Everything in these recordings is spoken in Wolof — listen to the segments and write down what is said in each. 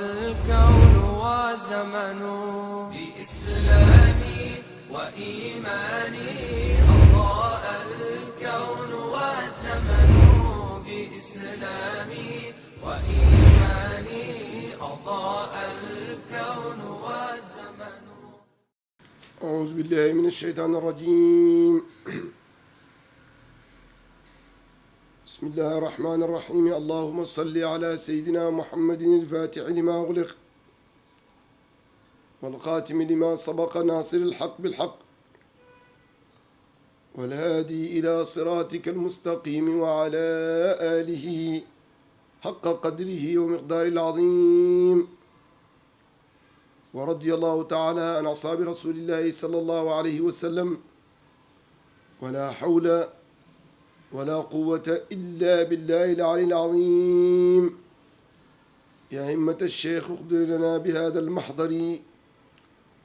الكون والزمن بإسلامي وإيماني أضاء الكون والزمن بإسلامي وإيماني أضاء الكون والزمن. أعوذ بالله من الشيطان الرجيم. بسم الله الرحمن الرحيم. اللهم صل على سيدنا محمد الفاتح لما أغلق والخاتم لما سبق ناصر الحق بالحق والهادي إلى صراطك المستقيم وعلى آله حق قدره ومقدار العظيم. ورضي الله تعالى عن أصحاب رسول الله صلى الله عليه وسلم ولا حول ولا قوة إلا بالله العلي العظيم. يا همة الشيخ اخضر لنا بهذا المحضر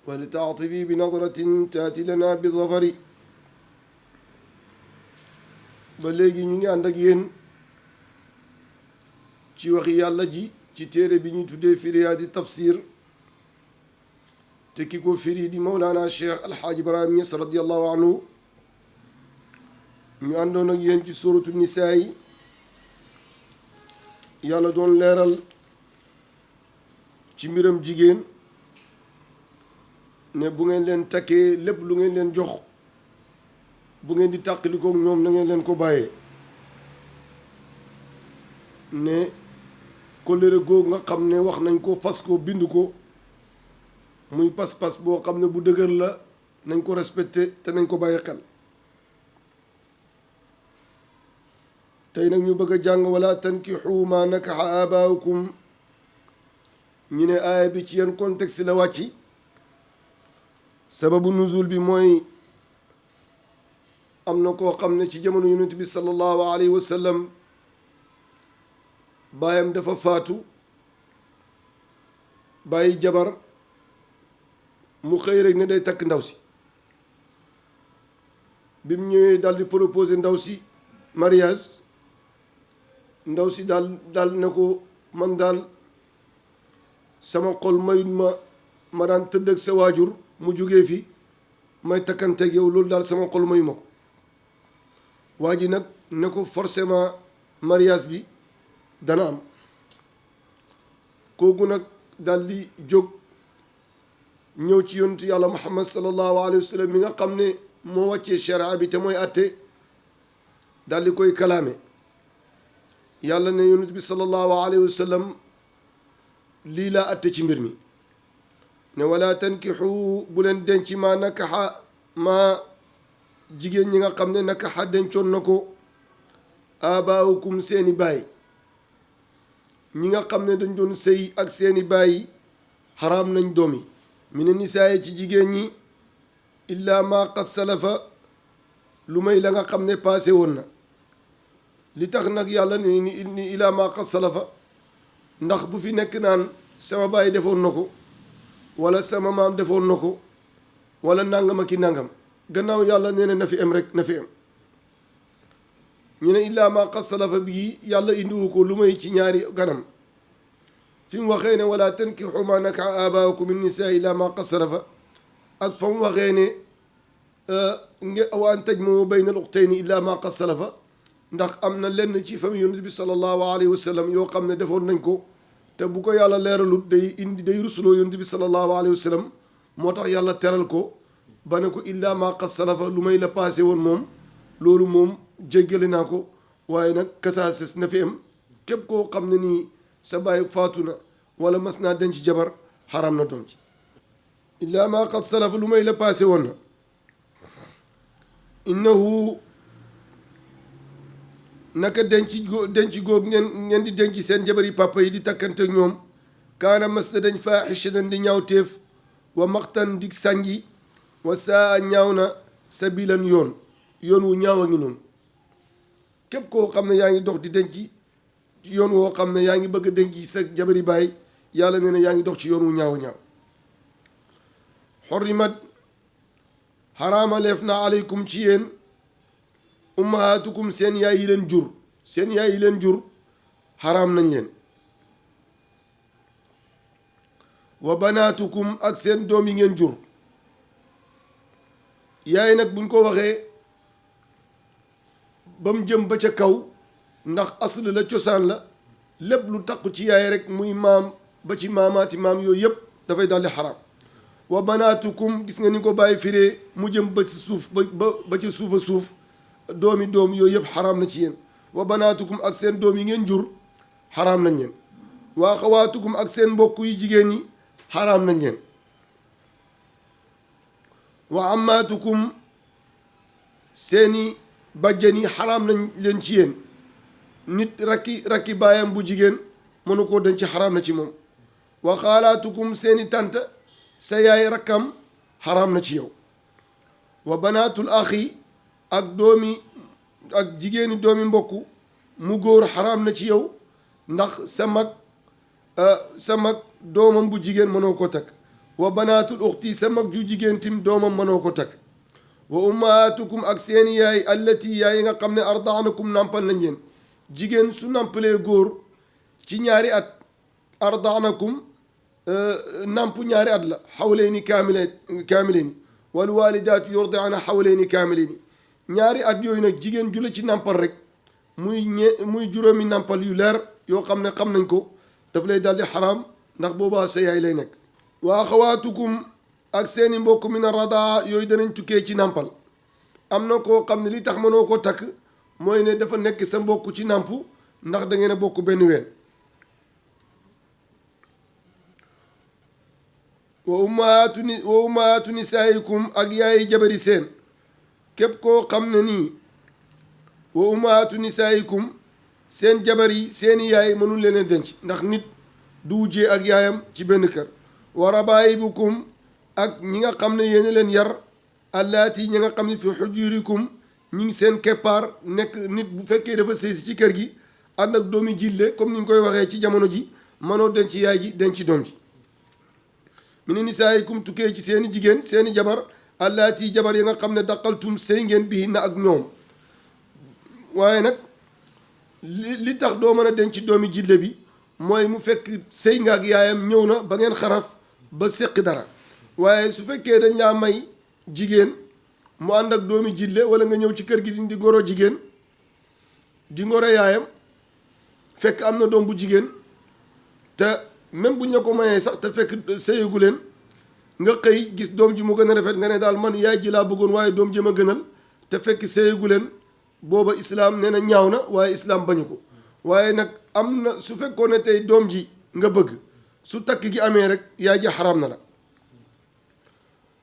ولتعطفي بنظرة تأتي لنا بالظفر. ba léegi ñu ngi ànd ak yéen ci waxi yàlla ji ci téere bi ñu tuddee fi Riyaadi tafsir te ki ko firi di Mawlana Cheikh Alhaaj Ibrahim Niass radiyallahu anhu. ñu àndoon ak yéen ci suuratu nisaa yi yàlla doon leeral ci mbiram jigéen ne bu ngeen leen takkee lépp lu ngeen leen jox bu ngeen di tàqalikoog ñoom na ngeen leen ko bàyyee ne kóllëre googu nga xam ne wax nañ ko fas ko bind ko muy pas-pas boo xam ne bu dëgër la nañ ko respecté te nañ ko bàyyi xel. tey nag ñu bëgg a jàng wala tankixu ma nakaxa abaaukum ñu ne aaya bi ci yan contexte la wàcci sababu nuzul bi mooy am na koo xam ne ci jamono yonent bi sallallahu alayhi wa sallam baayam dafa faatu bàyyi jabar mu xëy rek ne day takk ndaw si bi mu ñëwee daal di proposer ndaw si mariage ndaw si daal ne ko man daal sama xol mayut ma daan tëdd ak sa waajur mu jógee fi may takkanteeg yow loolu daal sama xol mayu ma ko. waa ji nag ne ko forcément mariage bi dana am kooku nag daal di jóg ñëw ci yonentu yàlla Muhammad sallallahu alayhi wa sallam mi nga xam ne moo wàccee sharia bi te mooy atte daal di koy kalaame. yàlla ne yonent bi sallallahu alayhi wa sallam lii laa atte ci mbir mi ne wala tankixu bu leen denc maa nakaxa maa jigéen ñi nga xam ne nakaxa dencoon na ko abaaukum seeni baay ñi nga xam ne dañ doon sëy ak seeni baay xaraam nañ doom yi mi ne nisaaye ci jigéen ñi illa ma qad salafa lu may la nga xam ne passé woon na. li tax nag yàlla ni ilaa maa qad salafa ndax bu fi nekk naan sama baay defoon na ko wala sama maam defoon na ko wala nangam ak i nangam gannaaw yàlla nee na fi am rek na fi am ñu ne illaa maa qad salafa bii yàlla indiwu ko lu may ci ñaari ganam fi mu waxee ne wala tankixu maa nakaxa aabaakum min nisaa illaa maa qad salafa ak fa mu waxee ne wa an tajmau bayna al uxtayni illaa maa qad salafa ndax am na lenn ci famille yonent bi sallallahu alayhi wa sallam yoo xam ne defoon nañ ko te bu ko yàlla leeralut day rusuloo yonent bi sallallahu alayhi wa sallam moo tax yàlla teral ko ba ne ko illa ma qad salafa lu may la passé woon moom loolu moom jéggale naa ko waaye nag kasaases na fi am képp koo xam ne nii sa baay faatu na wala mas naa denc jabar xaram na doom ci illa ma qad salafa lu may la passé woon na innahu naka denc góob ngeen di denc seen jabar yi papa yi di takkante ñoom kaana mas na dañ faaxishatan di ñaawteef wa maqtan di sànji wa saa ñaaw na sabilan yoon wu ñaaw a ngi noonu képp koo xam ne yaa ngi dox di denc yoon woo xam ne yaa ngi bëgg a denc sa jabar yi baay yàlla nee na yaa ngi dox ci yoon wu ñaaw xorrimat xaraamaleef na aleykum ci yéen ummahaatukum seen yaay yi leen jur xaraam nañ leen wa banaatukum ak seen doom yi ngeen jur yaay nag buñ ko waxee ba mu jëm ba ca kaw ndax asl la cosaan la lépp lu taqu ci yaay rek muy maam ba ci maamaati maam yooyu yëpp dafay daldi xaraam wa banaatukum gis nga ni ko bàyyi firee mu jëm ba ci suuf ba ci suufa suuf doomi doom yooyu yëpp xaraam na ci yéen wa banaatukum ak seen doom yi ngeen jur xaraam nañ leen wa axawaatukum ak seen mbokk yu jigéen ñi xaraam nañ leen wa ammaatukum seeni bàjjen yi xaraam nañ leen ci yéen nit rakki baayam bu jigéen mënu koo denc xaraam na ci moom wa xaalaatukum seeni tànt sa yaay rakkam xaraam na ci yow wa banaatul axi ak doomi ak jigéeni doomi mbokk mu góor xaraam na ci yow ndax sa mag doomam bu jigéen mënoo ko takk wa banaatul uxti sa mag ju jigéen tim doomam mënoo ko takk wa ummaatukum ak seeni yaay allati yaay yi nga xam ne ardaanakum nàmpal nañ leen jigéen su nàmpalee góor ci ñaari at ardaanakum nàmp ñaari at la xawleeni kaamileeni wal waalidaatu yurdi'na xawleeni kaamileeni ñaari at yooyu nag jigéen ju la ci nàmpal rek muy juróomi nàmpal yu leer yoo xam ne xam nañ ko daf lay daldi xaraam ndax boobaa sa yaay lay nekk wa axawaatukum ak seeni mbokk min radaa yooyu danañ tukkee ci nàmpal am na koo xam ne li tax mënoo ko takk mooy ne dafa nekk sa mbokk ci nàmp ndax da ngeen a bokk benn ween wa ummaatu nisaayikum ak yaayi jabari seen képp koo xam ne nii wa ummaatu nisaayikum seen jabar yi seeni yaay mënul leen a denc ndax nit du wujjee ak yaayam ci benn kër wa rabaayibukum ak ñi nga xam ne yéen leen yar allaati ñi nga xam ne fi xujurikum ñi ngi seen keppaar nekk nit bu fekkee dafa sëy si ci kër gi ànd ak doomi jille comme ni ñu koy waxee ci jamono ji mënoo denc yaay ji denc doom ji mi ne nisaayikum tukkee ci seeni jigéen seeni jabar allaati jabar yi nga xam ne daqaltum sëy ngeen bii na ak ñoom waaye nag li tax doo mën a denc doomi jille bi mooy mu fekk sëy nga ak yaayam ñëw na ba ngeen xaraf ba séqi dara waaye su fekkee dañ laa may jigéen mu ànd ak doomi jille wala nga ñëw ci kër gi di ngoro jigéen di ngoro yaayam fekk am na doom bu jigéen te même buñ la ko mayee sax te fekk sëyagu leen nga xëy gis doom ji mu gën a rafet nga ne daal man yaay ji laa bëggoon waaye doom ji ma gënal te fekk sëyagu leen booba islaam nee na ñaaw na waaye islaam bañu ko waaye nag am na su fekkoon ne tey doom ji nga bëgg su takk gi amee rek yaay ji xaraam na la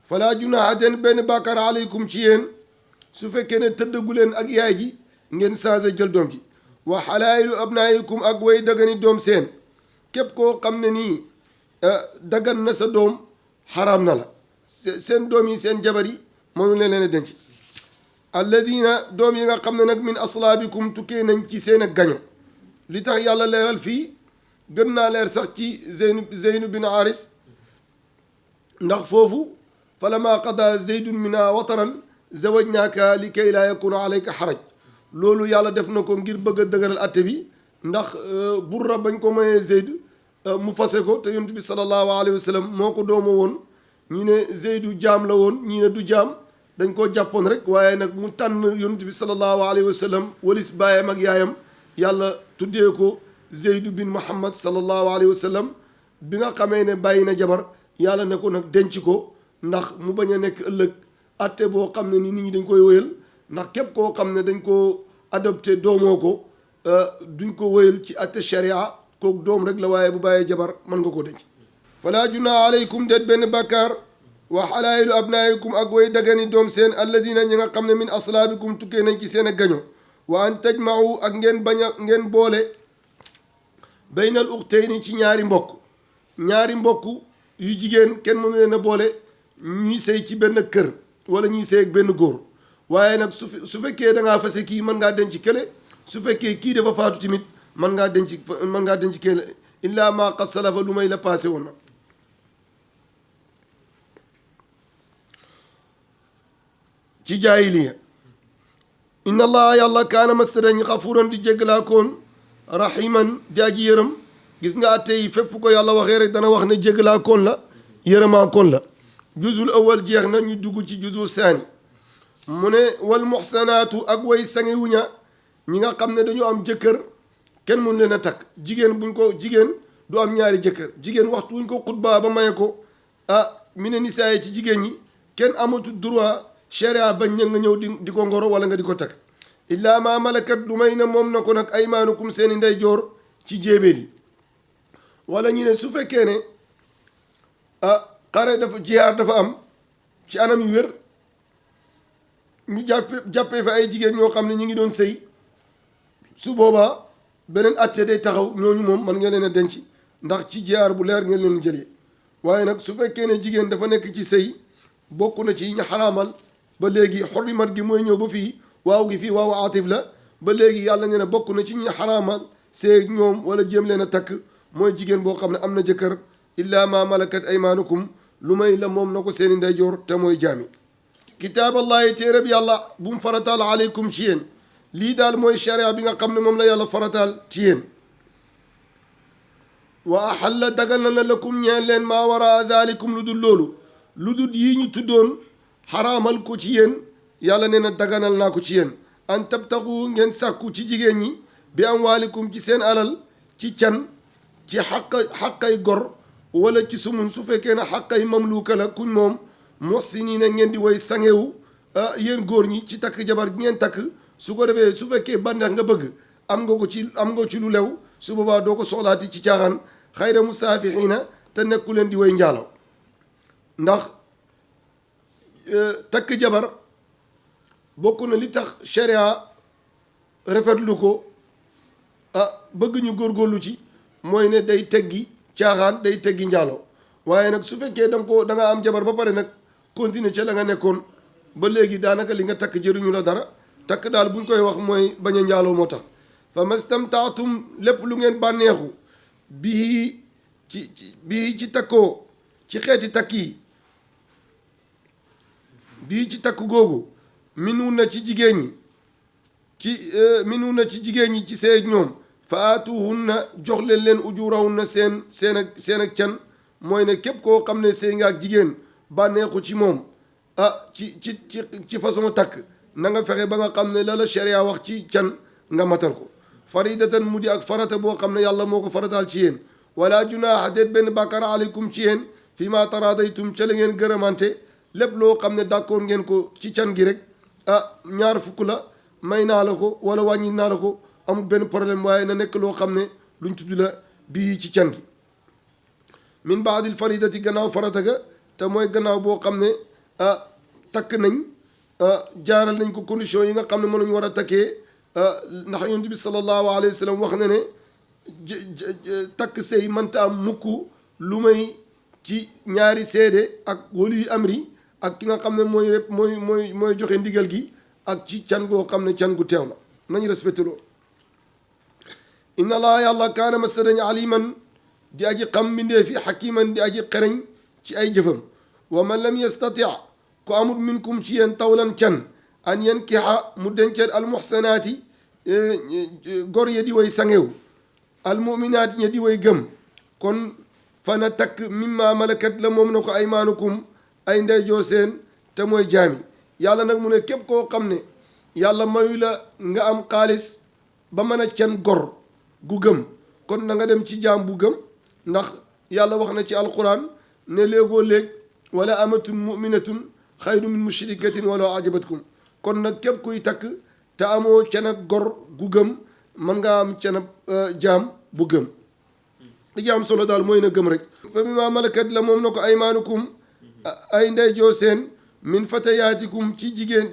falaa junaaha den benn bàkkaar aleykum ci yéen su fekkee ne tëddagu leen ak yaay ji ngeen changé jël doom ji wa xalaayilu abnaayikum ak way dagani doom seen képp koo xam ne nii dagan na sa doom xaraam na la seen doom yi seen jabar yi mënu leen leen a denc alladina doom yi nga xam ne nag min aslaabikum tukkee nañ ci seen ak gaño li tax yàlla leeral fii gën naa leer sax ci zeynu bin haris ndax foofu falammaa qadaa zeydun minhaa wataran zawajnaaka li kay laa yakuna alayka xaraj loolu yàlla def na ko ngir bëgg a dëgëral atte bi ndax burra bañ ko mayee zeyd mu fase ko te yonent bi sallallahu alayhi wa sallam moo ko dooma woon ñi ne zeydu jaam la woon ñi ne du jaam dañ koo jàppoon rek waaye nag mu tànn yonent bi sallallahu alayhi wa sallam walis baayam ak yaayam yàlla tuddee ko zeydu bin muhammad sallallahu alayhi wa sallam bi nga xamee ne bàyyi na jabar yàlla ne ko nag denc ko ndax mu bañ a nekk ëllëg atte boo xam ne ni nit ñi dañ koy wéyal ndax képp koo xam ne dañ koo adopté doomoo ko duñ ko wéyal ci atte sharia kooku doom rek la waaye bu bàyyee jabar mën nga ko denc falaa junaaha aleykum déet benn bàkkaar wa xalaayilu abnaayikum ak way dagani doom seen alladina ñi nga xam ne min aslaabikum tukkee nañ ci seen a gaño wa an tajmau ak ngeen boole baynal uxtayni ci ñaari mbokk yu jigéen kenn mënu leen a boole ñuy sëy ci benn kër wala ñuy sëy ak benn góor waaye nag su fekkee da ngaa fase kii mën ngaa denc kële su fekkee kii dafa faatu tamit mën ngaa denc kële illaa ma qad salafa lu may la passé woon na ci jaahiliya inna allah yàlla kaana mastadan xafuran di jéggalaa koon rahiman jaaji yërëm gis nga atte yi fépp fu ko yàlla waxee rek dana wax ne jégalaa koon la yërëmaa koon la juzul awal jeex na ñu dugg ci juzul saani mu ne wal muxsanaatu ak way sangiwuña ñi nga xam ne dañu am jëkkër kenn mun leen a takk jigéen du am ñaari jëkkër jigéen waxtu wuñ ko xutbaa ba maye ko mi ne nisaaye ci jigéen ñi kenn amatu droit sharia bañ na nga ñëw di ko ngoro wala nga di ko takk illaa ma malakat du may na moom na ko nag aymaanukum seeni ndeyjoor ci jéebéer yi wala ñu ne su fekkee ne xare dafa jihaar dafa am ci anam yu wér ñu jàppee fa ay jigéen ñoo xam ne ñu ngi doon sëy su boobaa beneen atte day taxaw ñooñu moom man ngeen leen a denc ndax ci jihaar bu leer ngeen leen jëlee waaye nag su fekkee ne jigéen dafa nekk ci sëy bokk na ci ñu xaraamal ba léegi xorrimat gi mooy ñëw ba fii waaw gi fii waaw aatif la ba léegi yàlla nee na bokk na ci ñu xaraamal see ñoom wala jéem leen a takk mooy jigéen boo xam ne am na jëkkër illaa ma malakat aymaanukum lu may la moom na ko seeni ndeyjoor te mooy jaami kitaaballahi téereb yàlla bu mu farataal aleykum ci yéen lii daal mooy sharia bi nga xam ne moom la yàlla farataal ci yéen wa ahalla dagal na lakum ñeen leen maa wara dalikum lu dul loolu lu dul yii ñu tuddoon xaraamal ko ci yéen yàlla nee na daganal naa ko ci yéen an tabtaxu ngeen sàkku ci jigéen ñi bi amwaalikum ci seen alal ci can ci xaqay gor wala ci sumun su fekkee ne xaqay mamluuka la kuñ moom muhsiniina ngeen di way sangewu yéen góor ñi ci takk jabar gi ngeen takk su ko defee su fekkee bànneex nga bëgg am nga ci lu lew su boobaa doo ko soxlaati ci caaxaan xayra musaafixiina te nekku leen di way njaalo ndax takk jabar bokk na li tax sharia rafetlu ko bëgg ñu góorgóorlu ci mooy ne day teggi caaxaan day teggi njaalo waaye nag su fekkee da nga am jabar ba pare nag continuer ca la nga nekkoon ba léegi daanaka li nga takk jëriñu la dara takk daal buñ koy wax mooy bañ a njaaloo moo tax fa mastamtaatum lépp lu ngeen bànneexu bii ci takkoo ci xeeti takk yi bii ci takk googu minu na ci jigéen ñi ci see ñoom fa aatuhunna jox leen ujurahunna seen ak can mooy ne képp koo xam ne sëy nga ak jigéen bànneexu ci moom ci façon takk na nga fexe ba nga xam ne la sharia wax ci can nga matal ko faridatan mu di ak farata boo xam ne yàlla moo ko farataal ci yéen wala junaaha déet benn bàkkaar aleykum ci yéen fi ma taradaytum ca la ngeen gërëmante lépp loo xam ne d'accord ngeen ko ci can gi rek ñaar fukk la may naa la ko wala wàññi naa la ko amul benn problème waaye na nekk loo xam ne luñ tudd la bii ci can gi min baadil faridati gannaaw farata ga te mooy gannaaw boo xam ne takk nañ jaaral nañ ko condition yi nga xam ne mën nañu war a takkee ndax yonent bi sallallahu alayhi wa sallam wax na ne takk sëy mënta am mukk lu may ci ñaari seede ak wali amri ak ki nga xam ne mooy joxe ndigal gi ak ci can goo xam ne can gu teew la nañu respecté loolu inna allah yàlla kaana masalan aliman di aji xam mbindee fi xakiman di aji xereñ ci ay jëfam wa man lam yastati ko amul minkum ci yéen tawlan can an yankixa mu denceel almuxsanaati gor ya di way sangew almuminaati ña di way gëm kon fana takk mimma malakat la moom na ko aymaanukum ay ndeyjoo seen te mooy jaami yàlla nag mu ne képp koo xam ne yàlla mayu la nga am xaalis ba mën a can gor gu gëm kon na nga dem ci jaam bu gëm ndax yàlla wax na ci alquran ne léegoo léeg wala amatun muminatun xayru min mushrikatin wala ajabatkum kon nag képp kuy takk te amoo can ak gor gu gëm mën nga am can jaam bu gëm li jaam solo daal mooy na gëm rek fa mimma malakat la moom na ko aymaanukum ay ndeyjoo seen min fatayaatikum ci jigéen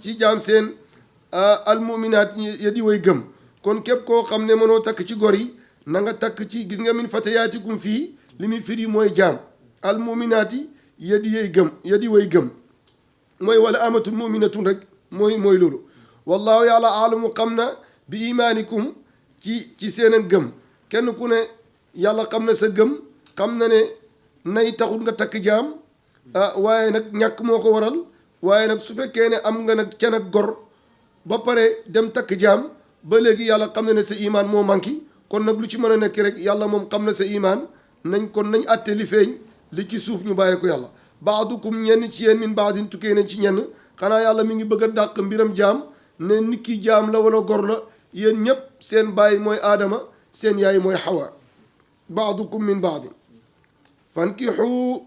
ci jaam seen almuminaat ya di way gëm kon képp koo xam ne mënoo takk ci gor yi na nga takk ci gis nga min fatayaatikum fii li muy firi mooy jaam almuminaati ya di way gëm mooy wala amatul muminatun rek mooy loolu wallahu yàlla aalamu xam na bi imaanikum ci seeneen gëm kenn ku ne yàlla xam na sa gëm xam na ne nay taxul nga takk jaam waaye nag ñàkk moo ko waral waaye nag su fekkee ne am nga nag can ak gor ba pare dem takk jaam ba léegi yàlla xam na ne sa imaan moo manqué kon nag lu ci mën a nekk rek yàlla moom xam na sa imaan nañ kon nañ atte li feeñ li ci suuf ñu bàyyi ko yàlla baadukum ñenn ci yéen min baadin tukkee nañ ci ñenn xanaa yàlla mi ngi bëgg a dàq mbiram jaam ne nit ki jaam la wala gor la yéen ñëpp seen baay mooy aadama seen yaay mooy xawa baadukum min baadin fankixu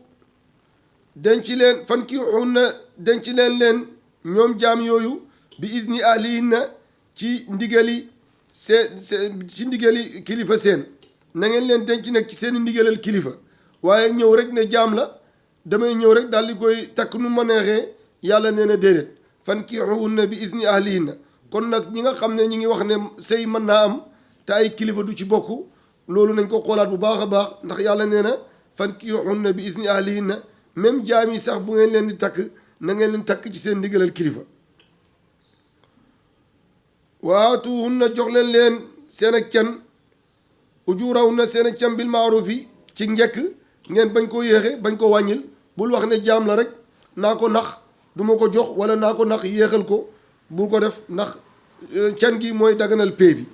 denc leen fankixunna denc leen ñoom jaam yooyu bi izni ahlihinna ci ndigali ci ndigali kilifa seen na ngeen leen denc nag ci seen ndigalal kilifa waaye ñëw rek ne jaam la damay ñëw rek daal di koy takk nu ma neexee yàlla nee na déedéet fankixuhunna bi izni ahlihinna kon nag ñi nga xam ne ñi ngi wax ne sëy mën naa am te ay kilifa du ci bokk loolu nañ ko xoolaat bu baax a baax ndax yàlla nee na fankixuhunna bi izni ahlihinna même jaam yi sax bu ngeen leen di takk na ngeen leen takk ci seen ndigalal kilifa waatuhunna jox leen seen ak can ujurawunna seen ak can bil maarufi ci njëkk ngeen bañ koo yéexe bañ ko wàññil bul wax ne jaam la rek naa ko nax du ma ko jox wala naa ko nax yéexal ko bul ko def ndax can gi mooy daganal pay bi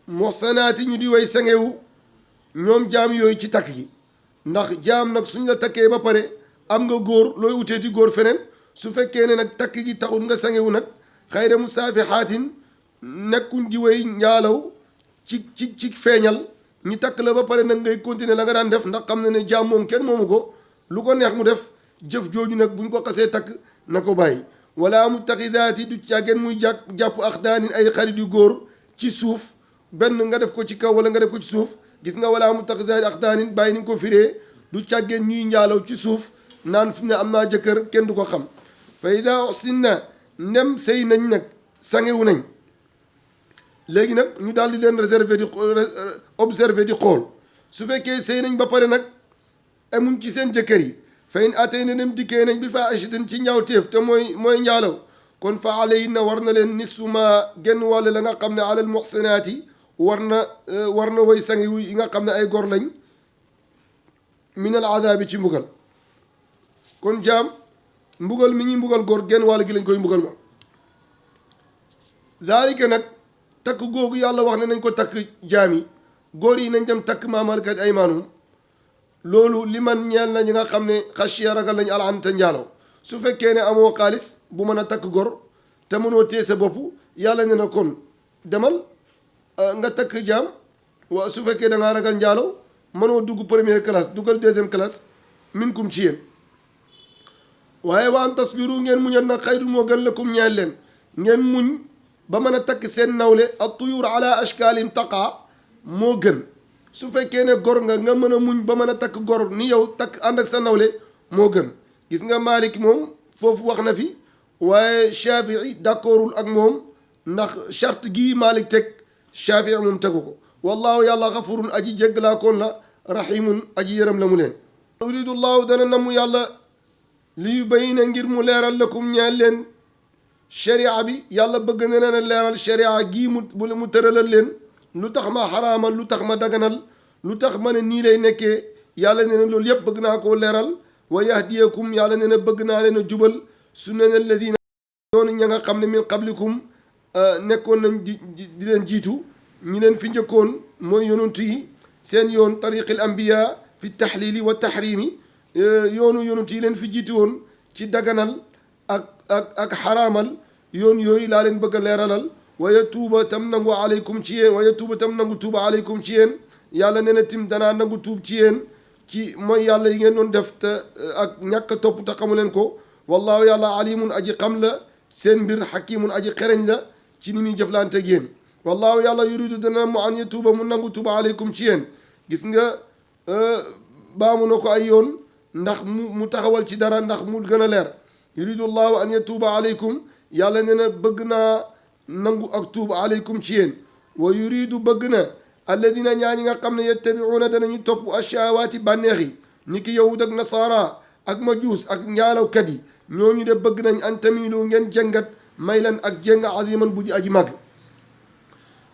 moxsanaati ñu di way sangewu ñoom jaam yooyu ci takk gi ndax jaam nag suñ la takkee ba pare am nga góor looy uteeti góor feneen su fekkee ne nag takk gi taxul nga sangewu nag xayra musaafihaatin nekkuñ di way njaalaw ci feeñal ñi takk la ba pare nag ngay continuer la nga daan def ndax xam ne ne jaam moom kenn moomu ko lu ko neex mu def jëf jooju nag buñ ko xasee takk na ko bàyyi wala mutaxidaati du càggeen muy jàpp axdaanin ay xarit yu góor ci suuf benn nga def ko ci kaw wala nga def ko ci suuf gis nga wala mutaxidaati axdaanin bàyyi ni nga ko firee du càggeen ñuy njaalaw ci suuf naan fi ne am naa jëkkër kenn du ko xam fa ida oxsinna ndem sëy nañ nag sangewu nañ léegi nag ñu daal di leen réserver di observer di xool su fekkee sëy nañ ba pare nag amuñ ci seen jëkkër yi fa in atay na dem dikkee nañ bi faahishatin ci ñaawteef te mooy njaalaw kon fa alayhinna war na leen nisfu ma genn wàll la nga xam ne alal muhsinaati war na way sangewu yi nga xam ne ay gor lañ min al adaabi ci mbugal kon jaam mbugal mi ñuy mbugal góor genn wàll gi lañ koy mbugal moom daalika nag takk googu yàlla wax ne nañ ko takk jaam yi góor yi nañ dem takk maa malakat aymaanum loolu li man ñeel na ñi nga xam ne xasiya ragal lañ alaan te njaalaw su fekkee ne amoo xaalis bu mën a takk gor te mënoo téye sa bopp yàlla ne na kon demal nga takk jaam waa su fekkee da ngaa ragal njaalaw mënoo dugg première classe duggal deuxième classe minkum ci yéen waaye wa an tasbiru ngeen muñal nag xayrun moo gën lakum ñeel leen ngeen muñ ba mën a takk seen nawle at tuyur ala ashkaalim taqa moo gën su fekkee ne gor nga mën a muñ ba mën a takk gor ni yow takk ànd ak sa nawle moo gën gis nga Malik moom foofu wax na fi waaye Shafii d'accordul ak moom ndax charte gii Malik teg Shafii moom tegu ko wallahu yàlla xafurun aji jéggalaa koon la rahimun aji yërëm la mu leen yuridu llahu dana namu yàlla li yubayina ngir mu leeral lakum ñeel leen sharia bi yàlla bëgg na leen a leeral sharia gii mu tëralal leen lu tax ma xaraamal lu tax ma daganal lu tax ma ne nii lay nekkee yàlla nee na loolu yëpp bëgg naa koo leeral wa yahdiyakum yàlla nee na bëgg naa leen a jubal sunnana alladina yoonu ña nga xam ne min qablikum nekkoon nañ di leen jiitu ñi leen fi njëkkoon mooy yonantu yi seen yoon tariqil anbiya fi taxlili wa taxrimi yoonu yonantu yi leen fi jiitu woon ci daganal ak xaraamal yoon yooyu laa leen bëgg a leeralal waya tuuba tam nangu aleykum ci yéen waya tuuba tam nangu tuuba aleykum ci yéen yàlla nee na tim danaa nangu tuub ci yéen ci mooy yàlla yi ngeen doon def te ak ñàkk topp te xamu leen ko wallahu yàlla alimun aji xam la seen mbir xakimun aji xereñ la ci ni muy jëflanteeg yéen wallahu yàlla yuridu dana mu an ya tuuba mu nangu tuuba aleykum ci yéen gis nga baamu na ko ay yoon ndax mu taxawal ci dara ndax mu gën a leer yuridu llahu an ya tuuba aleykum yàlla nee na bëgg naa nangu ak tuub aleykum ci yéen wa yuridu bëgg na alladina ñi nga xam ne yettabiuuna danañu topp achawaati bànneex yi ni ki yahud ak nasara ak majuus ak njaalawkat yi ñooñu de bëgg nañ an tamilu ngeen jëngat maylan ak jéng aziman bu aji mag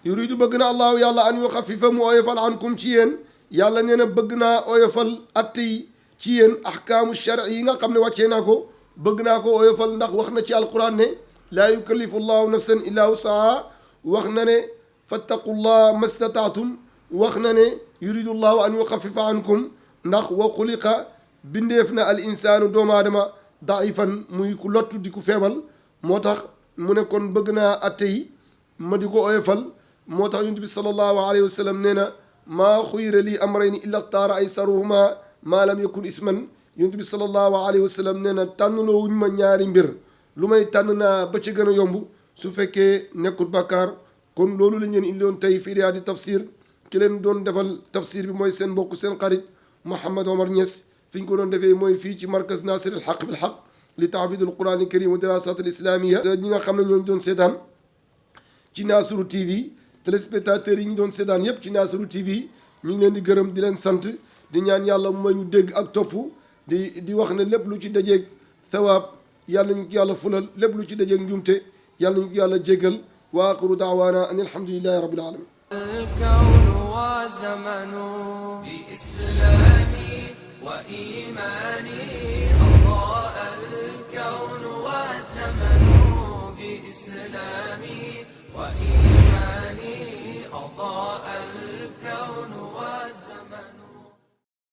yuridu bëgg na allahu yàlla an yuxafifa mu oyofal ankum ci yéen yàlla nee na bëgg naa oyofal atte yi ci yéen ahkaamu shari yi nga xam ne wàccee naa ko bëgg naa ko oyofal ndax wax na ci alquran ne laa yukallifu llahu nafsan illa wusaha wax na ne fattaqullah mastataatum wax na ne yuridullahu an yuxafifa ankum ndax wa xuliqa bindeef na al insaanu doomu aadama daifan muy ku lottu di ku feebal moo tax mu ne kon bëgg naa atte yi ma di ko oyofal moo tax yonent bi sallallahu alayhi wa sallam nee na maa xuyira lii amrayni illa xtaara aysaruhuma maa lam yakun isman yonent bi sallallahu alayhi wa sallam nee na tànnloo wuñ ma ñaari mbir lu may tànn naa ba ci gën a yomb su fekkee nekkul bàkkaar kon loolu lañ leen indiloon tey fii Riyadou Tafsir ki leen doon defal tafsir bi mooy seen mbokk seen xarit Mouhamed Omar Niass fi ñu ko doon defee mooy fii ci markaz Nasir al Haq bil Haq li taabidul Quran al Karim wa dirasat al islamia ñi nga xam ne ñooñu doon seetaan ci Nasru TV téléspectateurs yi ñu doon seetaan yépp ci Nasru TV ñu ngi leen di gërëm di leen sant di ñaan yàlla mu ñu dégg ak topp di wax ne lépp lu ci dajeeg thawaab yàlla ñu ko yàlla fulal lépp lu ci dajeeg njumte yàlla ñu ko yàlla jéggal wa axiru daawaana an alhamdulillahi rabbil alamin الكون وزمن بإسلامي وإيماني أضاء الكون والزمن بإسلامي وإيماني